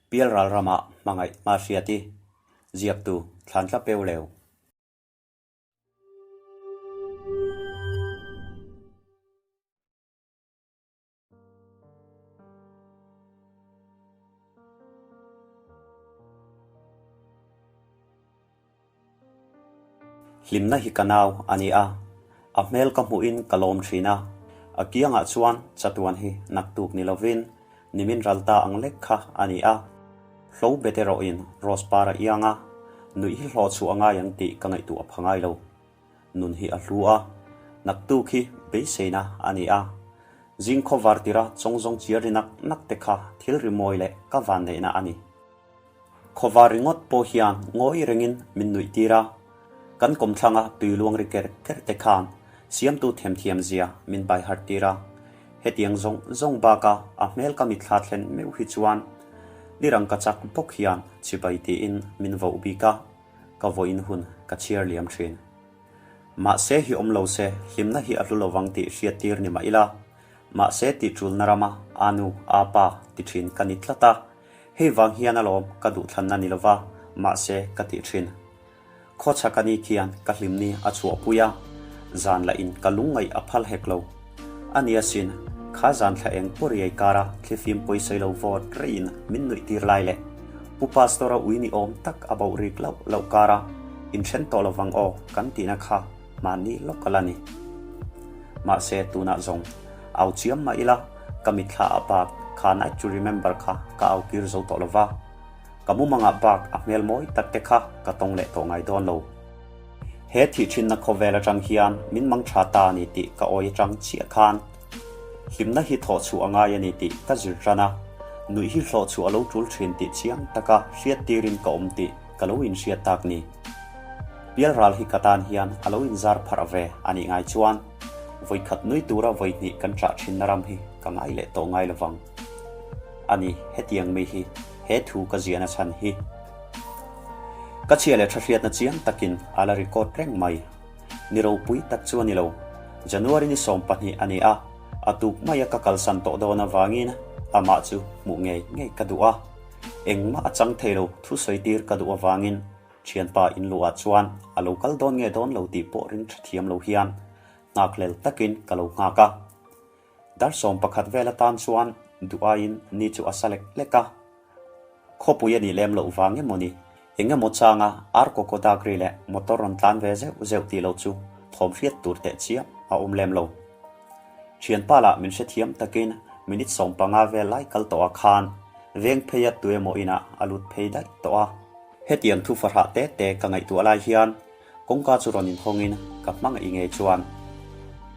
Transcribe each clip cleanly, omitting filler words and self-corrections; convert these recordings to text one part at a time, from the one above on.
Pialral rama hmangaih Mahriati ziaktu Thlantla Peuleu. Hlimna hi ka nau a ni a, a hmel ka hmuhin ka lawm thin a, a kiangah chuan chatuan hi naktuk ni lovin nimin ral ta ang lek kha a ni a. Hlo bet erawhin Rose par a iang a, nuih hi hlawh chhuah a ngai ang tih ka ngaihtuah pha ngai lo. Nun hi a hlu a, naktuk hi beiseina a ni a. Zing khawvar tira chawngzawng chiar ri nak nak te kha thil rimawi leh ka vanneihna a ni. Khawvar ringawt pawh hian ngawi rengin min nuih tir a, kan kawmthlanga tui luang ri ker ker te khan siamtu themthiam zia min bai harh tir a. Hetiang zawng zawng baka a hmel ka mitthla thlen meuh hi chuan nirang ka chak bawk hian chibai tiin min voh bik a, ka vawiin hun ka chhiar liam thin. Mahse hi awm lo se hlimna hi a hlu lovang tih hriat tir ni mah ila, mahse tih tulna rama a nu, a pa ti thin ka ni tlat a, hei vang hian alawm ka duhthlanna ni lova mahse ka tih thin. Khawchhak a ni khian ka hlimni a chhuahpui a, zan lah in ka lungngaih a phal hek lo. A nia sin, kha zan thla eng pawh riai kara thlifim pawisawi lo vawt reihin min nuih tir lai leh Pu Pastor-a ui ni awm tak a bauh rik loh loh kara inthen tawh lovang aw kan tihna kha mahni lawk a la ni. Mahse tunah zawng au chiam mah ila ka mitthla a bak kha night to remember kha ka au kir zo tawh lova, ka mumangah bak a hmel mawi tak te kha ka tawng leh tawh ngai dawn lo. He thih thinna khawvel atang hian min mang tha ta a ni tih ka awi atang chiah khan hlimna hi thawh chhuah a ngai a ni tih ka zir tan a, nuih hi hlawh chhuah a lo tul thin tih chiang taka hriat tirin ka awm tih ka lo inhriat tak ni. Pialral hi ka tan hian a lo inzar pharh ve a nih ngai chuan vawikhat nui tura vawihnih kan chah thinna ram hi ka ngai leh tawh ngai lovang a ni. Hetiang mi hi he thu ka ziahna chhan hi. Ka chhia leh tha hriatna chiang takin a la record reng mai. Ni ropui tak chu a ni lo. January ni 20 a ni a, a tuk maia ka kalsan tawh dawn avangin amah chu hmuh ngei ngei ka duh a. Engmah a chang thei lo thusawi tir ka duh avangin thianpa inluah chuan a lo kal dawn nge dawn lo tih pawh ring tha thiam lo hian nghakhlel takin ka lo nghak a. Dar 11 vel atan chuan duh aiin ni chu a sa lek lek a. Khawpui a nih lem loh vang emaw ni? Eng emaw changa ar kawkaw dak ri leh motor rawn tlan ve zeuh zeuh tih loh chu thawm hriat tur teh chiam a awm lem lo. Thianpa lah min hrethiam takin minute 15 vel lai kal tawh ah khan veng phei a tu emaw inah a lut phei daih tawh a. Hetiang thu fahrah te te ka ngaihtuah lai hian kawngka chu rawn inhawngin ka hmangaih ngei chuan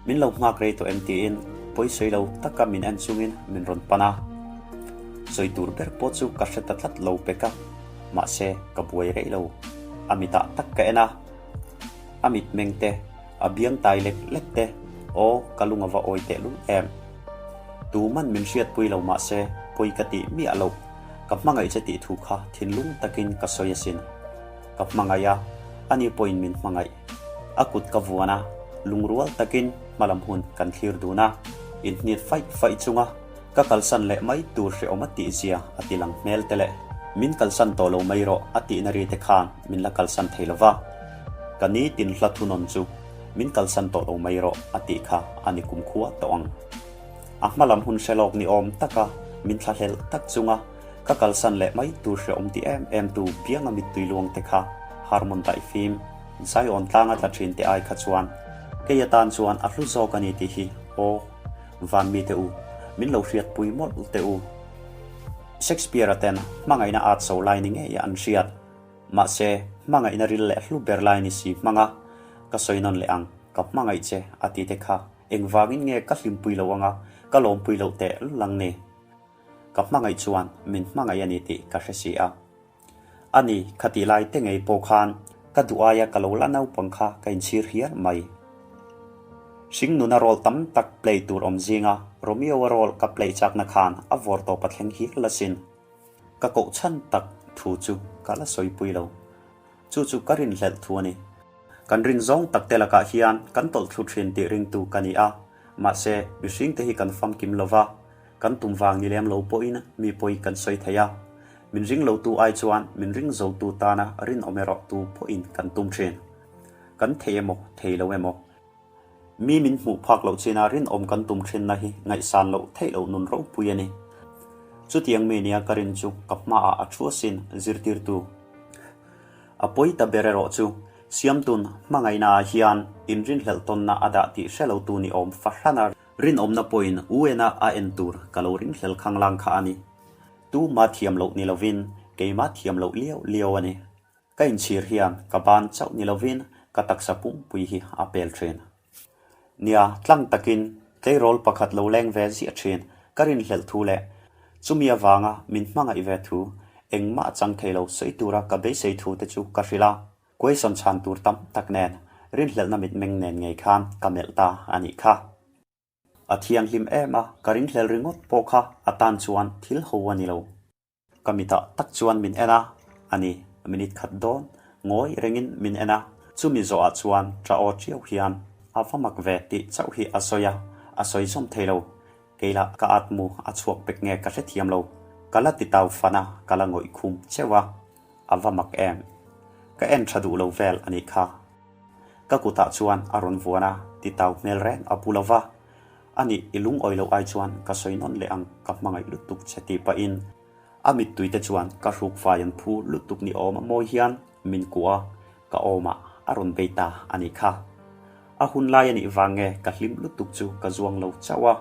min lo nghak rei tawh em tiin pawisawi lo taka min en chungin min rawn pan a. Sawi tur ber pawh chu ka hre ta tlat lo pek a, mahse ka buai rei lo. A mitah tak ka en a, a mitmeng te, a biang tai lek lek te, aw ka lung a va awi tehlul em. Tuman min hriatpui lo mahse pawi ka tih miah loh, ka hmangaih che tih thu kha thinlung takin ka sawi asin. Ka hmangaih a, ani pawhin min hmangaih. A kut ka vuan a, lungrual takin hmalam hun kan thlir dun a, inhnit faih faih chunga ka kalsan leh mai tur hrehawm a tih zia a ti lang hmel te leh min kalsan tawh lo mai rawh a tihna ri te khan min la kalsan thei lo va, ka ni tin hla thunawn chu min kalsan tawh lo mai rawh a tih kha a ni kumkhua tawh ang. A hmalam hun hre lawk ni awm taka min thlahlel tak chunga ka kalsan leh mai tur hrehawm ti em em tu bianga mittui luang te kha Harmon daihfim Zion tlanga tla thin te ai kha chuan kei atan chuan a hlu zawk a ni tih hi aw van mite u min lo hriatpui mawlh teh u. Shakespeare-a ten hmangaihna at so lai ni ngei an hriat. Mahse, hmangaihna ril leh hlu ber lai ni si hmanga ka sawi nawn leh ang, ka hmangaih che a ti te kha engvangin nge ka hlimpui lo anga ka lawmpui loh teh lang ni? Ka hmangaih chuan min hmangaih a ni tih ka hre si a. A ni, khatih lai te ngei pawh khan ka duh aia ka lo la naupang kha ka inchhir hial mai. Hring nuna role tam tak play tur awm zinga Romeo-a role ka play chakna khan a vawr tawp a thleng hial asin. Ka koh chhan tak thu chu ka la sawipui lo. Chu chu ka rinhlelh thu a ni. Kan rin zawng tak te lakah hian kan tawlh thlu thin tih ringtu ka ni a, mahse mihring te hi kan famkim lo va, kan tum vang ni lem lo pawhin mi pawi kan sawi thei a. Min ring lotu ai chuan min ring zotu tana rinawm erawh tu pawhin kan tum thin. Kan thei emaw, thei lo emaw. Mi min hmuh phak loh china rinawm kan tum thinna hi ngaihsan loh theih loh nun ropui a ni. Chutiang mi nia ka rin chu ka hmaah a thu asin, zirtirtu. A pawi ta ber erawh chu Siamtun hmangaihnaah hian inrinhlelh tawnna a dah tih hre lotu ni awm fahrana rinawmna pawhin UN-a a en tur ka lo ringhlel khanglang kha a ni. Tuma thiam loh ni lovin keima thiam loh liau liau a ni. Ka inchhir hian ka ban chauh ni lovin ka taksa pumpui hi a pel thin. Nia, tlang takin tleirawl pakhat lo leng ve ziah thin ka rinhlelh thu leh chumi avanga min hmangaih ve thu engmah chang thei lo sawi tura ka beisei thu te chu ka hrilh a. Question chhan tur tam tak nen rinhlelhna mitmeng nen ngei khan ka melh ta a nih kha. A thianghlim em a, ka ringhlel ringawt pawh kha a tan chuan thil ho a ni lo. Ka mitah tak chuan min en a, a ni, minute khat dawn ngawi rengin min en a, chumi zawhah chuan ṭa aw ṭiau hian a va mak ve tih chauh hi a sawi a, a sawi zawm thei lo. Kei lah ka atmu a chhuak pek nge ka hrethiam lo, ka la ti tau fan a, ka la ngawih khum cheuh a, a va mak em. Ka en ṭha duh lo vel a nih kha. Ka kutah chuan a rawn vuan a, ti tau hmel reng a pu lo va. A nih, i lungawi loh ai chuan ka sawi nawn leh ang, ka hmangaih lutuk che tih pahin a mittui te chuan ka hruk fai an phu lutuk ni awm a mawi hian min kuah a, ka awmah a rawn bei ta a nih kha. A hun lai a nih vang nge ka hlim lutuk chu ka zuang lo chauh a.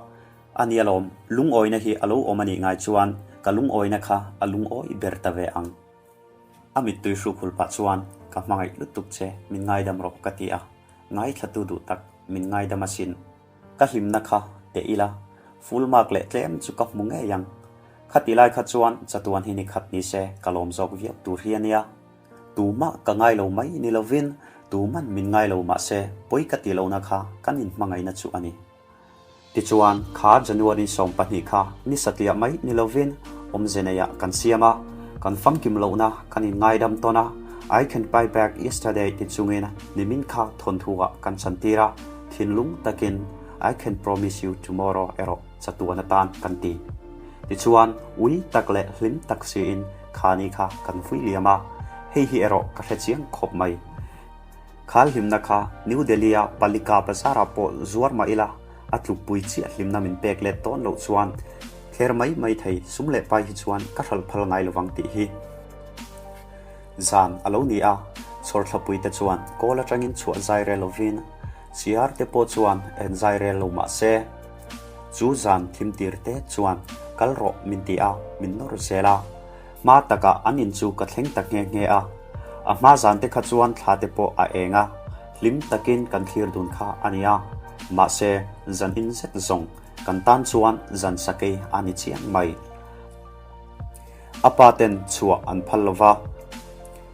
A nia lawm, lungawina hi a lo awm a nih ngai chuan ka lungawina kha a lungawi ber ta ve ang. A mittui hruk hul pah chuan, Ka hmangaih lutuk che, min ngaidam rawh ka ti a, ngaithlatu duh tak, min ngaidam asin. Ka hlimna kha teh ila, full mark leh tlem chu ka hmu ngei ang. Khati lai kha chuan chatuan hi ni khat ni se ka lawm zawk viau tur hi a nia. Tumah ka ngai lo mai ni lovin tuman min ngai lo mahse pawi ka ti lohna kha kan inhmangaihna chu a ni. Tichuan, kha January 12 kha ni satliah mai ni lovin awmze neiah kan siam a, kan famkim lohna kan inngaidam tawn a, I can buy back yesterday ti chungin nimin kha thawnthu-ah kan chantir a, thinlung takin I can promise you tomorrow erawh chatuan atan kan ti. Tichuan, ui tak leh hlim tak siin kha ni kha kan vui liam a, hei hi erawh ka hre chiang khawp mai. Khal hlimna kha New Delhi-a Palika Bazar-ah pawh zuar mah ila, a tlukpui chiah hlimna min pek let dawn loh chuan thler mai mai thei sum leh pai hi chuan ka hralh phal ngai lovang tih hi zan a lo ni a. Chhawrthlapui te chuan kawl atangin chhuah zai rel lovin CR te pawh chuan en zai rel lo mah se, chu zan thim tir te chuan kal rawh min ti a, min nawr zel a. Hma takah an in chu ka thleng ta nghe nghe a, a hma zan te kha chuan thla te pawh a eng a, hlim takin kan thlir dun kha a ni a, mahse zan in zet zawng kan tan chuan zan sakei a ni chiang mai. A pa ten chhuah an phal lo va,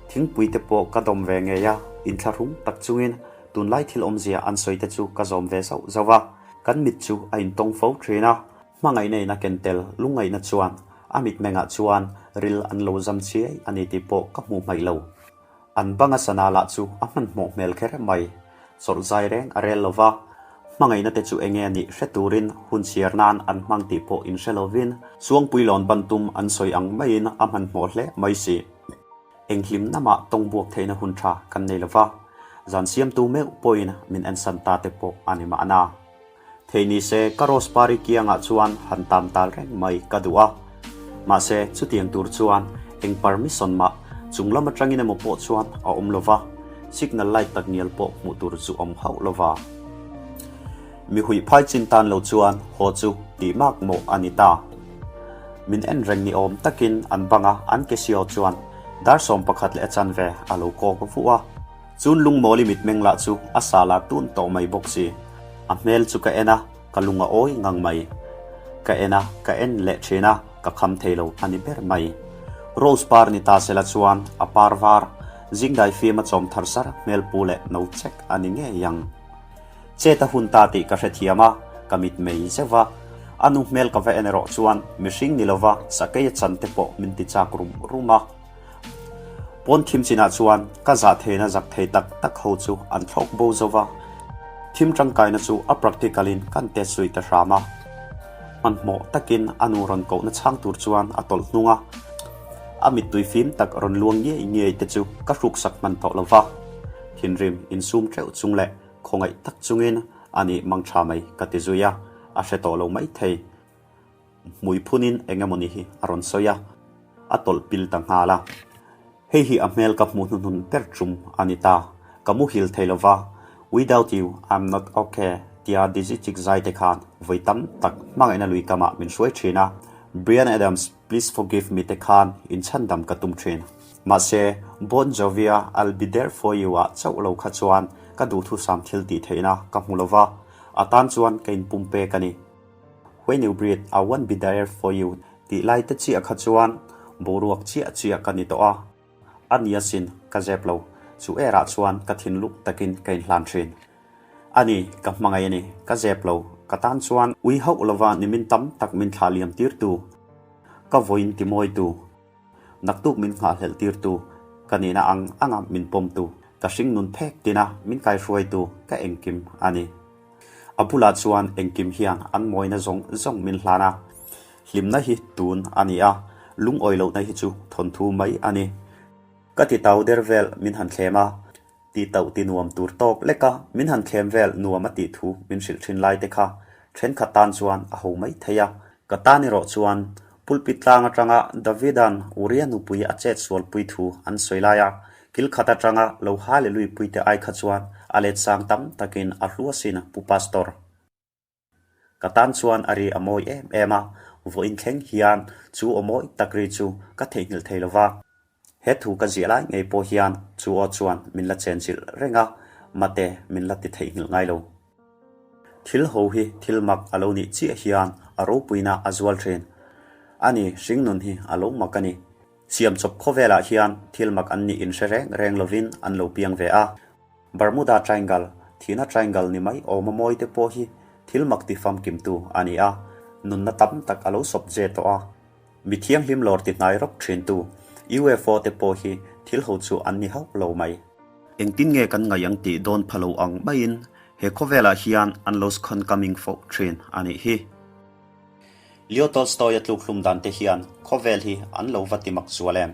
thingpui te pawh ka dawm ve ngei a, inthlahrung tak chungin tunlai thil awmzia an sawi te chu ka zawm ve zauh zauh a, kan mit chu a intawng fo thin a. Hmangaihna in a ken tel lungngaihna chuan a mitmengah chuan ril an lo zam chiai a ni tih pawh ka hmuh hmaih lo. An banga sana lah chu a hmanhmawh hmel kher mai. Chawlh zai reng a rel lo va, hmangaihna te chu enge a nih hre turin hun chhiar nan an hmang tih pawh inhre lovin Suangpuilawn ban tum an sawi ang maiin a hmanhmawh hle mai si. Eng hlimna mah tawng buak theihna hun tha kan nei lo va, zan siamtu meuh pawhin min ensan ta te pawh a ni mahna. Thei ni se ka Rose Pari kiangah chuan han tam tal reng mai ka duh a. Mahse, chutiang tur chuan eng permission mah chung lam atangin emaw pawh chuan a awm lo va, signal light tak ngial pawh hmuh tur zu awm hauh lo va. Mi huih phai chin tan lo chuan haw chu tih mak mawh a ni ta. Min en reng ni awm takin an bang a, an Casio chuan dar 11 leh a chanve a lo kawk vuh a. Chun lungmawli mitmeng lah chu a sa la tun tawh mai bawk si. A hmel chu ka en a, ka lung a awi ngang mai. Ka en a, ka en leh thin a, ka kham thei lo a ni ber mai. Rose par ni ta sela chuan a par var, zingdai fim a chawm thar sar hmel pu leh no chek a ni ngei ang. Chet a hun ta tih ka hrethiam a, ka mitmei zeuh a. A nu hmel ka va en erawh chuan mihring ni lova sakei a chan te pawh min ti chak rum rum a. Pawn thim chinah chuan ka zah theihna zak thei tak tak ho chu an thlawk bo zo va, thim tangkaina chu a practical in kan test zui ta hram a. Hmanhmawh takin a nu rawn kohna chhang tur chuan a tawlh hnung a. A mittui fim tak rawn luang ngiai ngiai te chu ka hruksak hman tawh lo va, thinrim insum teuh chung leh khawngaih tak chungin a nih mang tha mai ka ti zui a, a hre tawh lo mai thei. Hmui phunin eng emawni hi a rawn sawi a, a tawlh pil ta nghal a. Hei hi a hmel ka hmuh hnuhnun ber tum a ni ta. Ka muhil thei lo va, Without you, I'm not ok tia Dizzy Chick zai te khan vawi tam tak hmangaihna lui kamah min hruai thin a. Bryan Adams, Please Forgive Me te khan inchhandam ka tum thin. Mahse, Bon Jovi-a I'll Be There For You-ah chauh lo kha chuan ka duhthusam thil tih theihna ka hmu lo va, a tan chuan ka inpumpek a ni. When you breathe, I won't be there for you tih lai te chiah kha chuan boruak chiah chiah ka ni tawh a, a ni asin ka zep lo, chu erah chuan ka thinlung takin ka inhlan thin. A ni, ka hmangaih a ni, ka zep lo, ka tan chuan ui hauh lova nimin tam tak min thlah liam tirtu, ka vawiin timawitu, Naktuk min nghahhlelh tirtu, ka nihna ang anga min pawmtu, ka hringnun phek tina min kaihruaitu ka engkim a ni. A bulah chuan engkim hian an mawina zawng zawng min hlan a, hlimna hi tun a ni a, lungawi lohna hi chu thawnthu mai a ni. Ka ti tau der vel min han thlem a, ti tauh ti nuam tur tawk lek a, min han thlem vel nuam a tih thu min hrilh thin lai te kha thenkhat tan chuan a ho mai thei a, ka tan erawh chuan pulpit tlang atanga Davida'n Uria nupui a chet sualpui thu an sawi lai a, kil khat atanga lo Hallelui pui te ai kha chuan a let sang tam takin a hlu asin Pu Pastor. Ka tan chuan a ri a mawi em em a, vawiin thleng hian chu aw mawi tak ri chu ka theihnghilh thei lo va. He thu ka ziah lai ngei pawh hian chu aw chuan min la chenchilh reng a, mate min la ti theihnghilh ngai lo. Thil ho hi thil mak a lo nih chiah hian a ropuina a zual thin. A ni, hringnun hi a lo mak a ni. Siamchawp khawvelah hian thil mak an nih inhre reng reng lovin an lo piang ve a. Bermuda Triangle, thihna triangle ni mai awma mawi te pawh hi thil mak ti famkimtu a ni a, nunna tam tak a lo sawp je tawh a. Mi thianghlim lawr ti hnai rawk thintu UFO te pawh hi thil ho chu an ni hauh lo mai. Engtin nge kan ngaih ang tih dawn pha lo ang maiin he khawvelah hian an lo skhon coming fo thin a nih hi. Leo Tolstoy-a tlukhlum dan te hian khawvel hi an lo va ti mak zual em?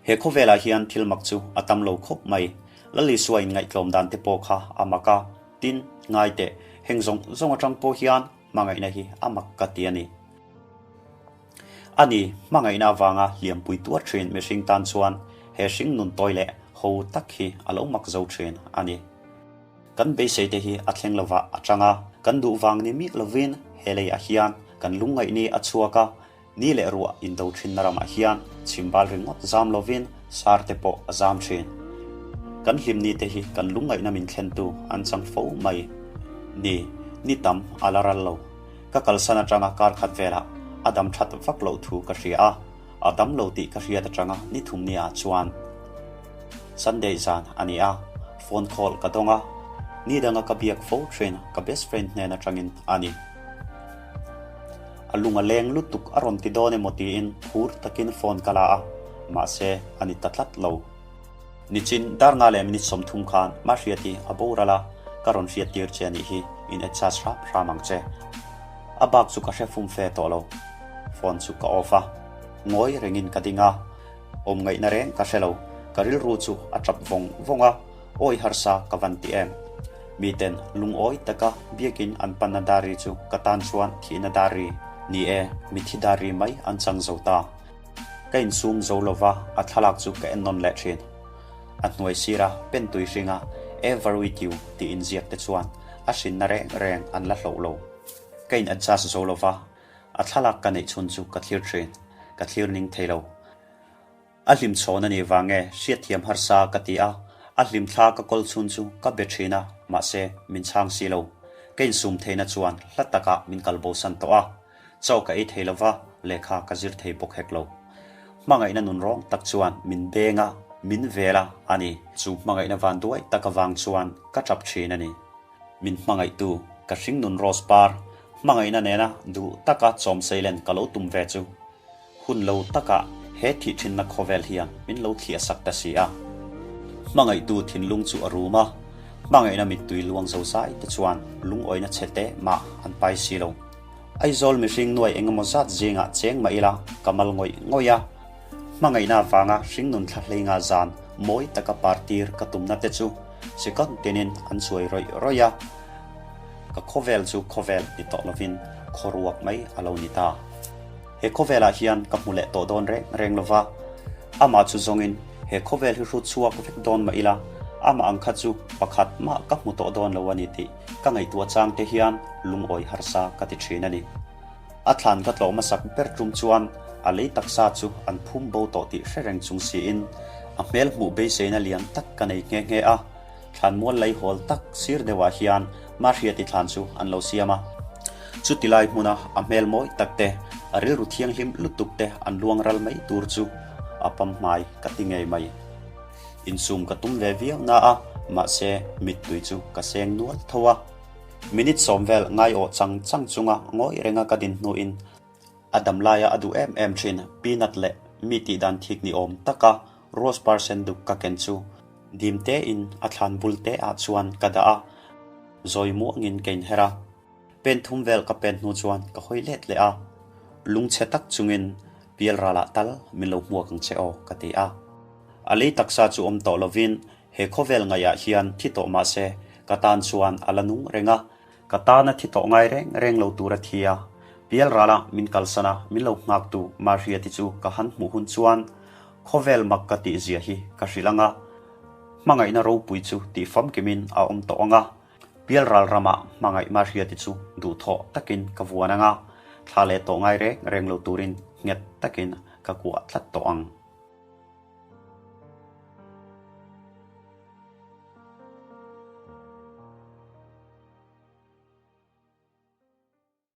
He khawvelah hian thil mak chu a tam lo khawp mai. Lal Isua inngaihtlawm dan te pawh kha a mak a, tin, ngai teh, heng zawng zawng atang pawh hian hmangaihna hi a mak ka ti a ni. A ni, hmangaihna avanga hliampui tuar thin mihring tan chuan he hring nun tawi leh ho tak hi a lo mak zo thin a ni. Kan beisei te hi a thleng lovah a tang a, kan duh vang ni miah lovin he leiah hian kan lungngaihni a chhuak a, Ni leh ruah indo thinna ramah hian chhimbal ringawt zam lovin sar te pawh a zam thin. Kan hlimni te hi kan lungngaihna min thlentu an chang fo mai. Ni, ni tam a la ral lo. Ka kalsan atanga kar khat velah a dam that vak loh thu ka hria a, a dam lo tih ka hriat atanga ni thum ni ah chuan Sunday zan a ni a, phone call ka dawng a, ni danga ka biak fo thin ka best friend hnen atangin a ni. A lung a leng lutuk a rawn ti dawn emaw tiin phur takin phone ka la a, mahse a ni ta tlat lo. Nichin dar nga leh minute 30 khan Mahriati a boral a, ka rawn hriat tir che a nih hi, in adjust hram hram ang che. A bak chu ka hre fum fe tawh lo. Phone chu ka off a, ngawi rengin ka ding a, awm ngaihna reng ka hre lo, ka rilru chu a tap vawng vawng a, Awi harsa ka van ti em? Miten lungawi taka biakin an panna dari chu ka tan chuan thihna dari ni e, mithi dari mai an chang zo ta. Ka insum zo lova a thlalak chu ka en nawn leh thin. A hnuai sira pen tui hringa Ever with you tih inziak te chuan a hrinna reng reng an la hloh lo. Ka in adjust zo lova a thlalak ka neih chhun chu ka thlir thin, ka thlir ning thei lo. A hlim chhawn a nih vang nge hriatthiam harsa ka ti a, a hlim thla ka kawl chhun chu ka be thin a, mahse min chhang si lo. Ka insum theihna chuan hla takah min kal bosan tawh a, chaw ka ei thei lo va, lehkha ka zir thei bawk hek lo. Hmangaihna nun rawng tak chuan min beng a, min vel a a ni. Chu hmangaihna van duai tak avang chuan ka tap thin a ni. Min hmangaihtu ka hringnun Rose par, hmangaihna nena duh taka chawm seilen ka lo tum ve chu Hun lo takah he thih thinna khawvel hian min lo thliah sak ta si a. Hmangaihtu thinlung chu a rum a, hmangaihna mittui luang zo zai te chuan lungawina chhe te mah an pai si lo. Aizawl mihring nuai engemaw zat zingah cheng mah ila ka mal ngawih ngawih a. Hmangaihna avanga hringnun thla hleinga zan mawi taka partir ka tumna te chu second tinin an chuai rawih rawih a, ka khawvel chu khawvel ni tawh lovin khawruak mai a lo ni ta. He khawvelah hian ka hmu leh tawh dawn reng reng lova, amah chu zawngin he khawvel hi hrut chhuak vek dawn mah ila, amah ang kha chu pakhat mah ka hmu tawh dawn lo a ni tih ka ngaihtuah chang te hian lungawi harsa ka ti thin a ni. A thlan ka tlawh hmasak ber tum chuan a lei taksa chu an phum bo tawh tih hre reng chung siin a hmel hmuh beiseina lian tak ka nei nghe nghe a. Thlan mual lei hawl tak sir deuhah hian Mahriati thlan chu an lo siam a. Chuti lai hmuna a hmel mawi tak te, a rilru thianghlim lutuk te an luang ral mai tur chu a pam hmai ka ti ngei mai. Insum ka tum ve viau na a, mahse mittui chu ka seng nual tho a. Minute sawm vel ngaiawh chang chang chunga ngawi renga ka din hnuin a dam laia a duh em em thin peanut leh mi tih dan thik ni awm taka rose par sen duk ka ken chu dim tein a thlan bul te ah chuan ka dah a, zawi muangin ka inher a. Pen thum vel ka pen hnu chuan ka hawi let leh a, lungchhe tak chungin pialralah tal min lo hmuak ang che aw ka ti a. A lei taksa chu awm tawh lovin He khawvel ngaihah hian thi tawh mah se, ka tan chuan a la nung reng a. Ka tana thi tawh ngai reng reng lo tur a thi a. Pial rala min kalsan a, min lo nghaktu Mahriati chu ka han hmuh hun chuan khawvel mak ka tih zia hi ka hrilh ang a. Hmangaihna ropui chu tih famkimin a awm tawh ang a. Pial ral ramah hmangaih Mahriati chu duhthawh takin ka vuan ang a, thla leh tawh ngai reng reng lo turin nghet takin ka kuah tlat tawh ang.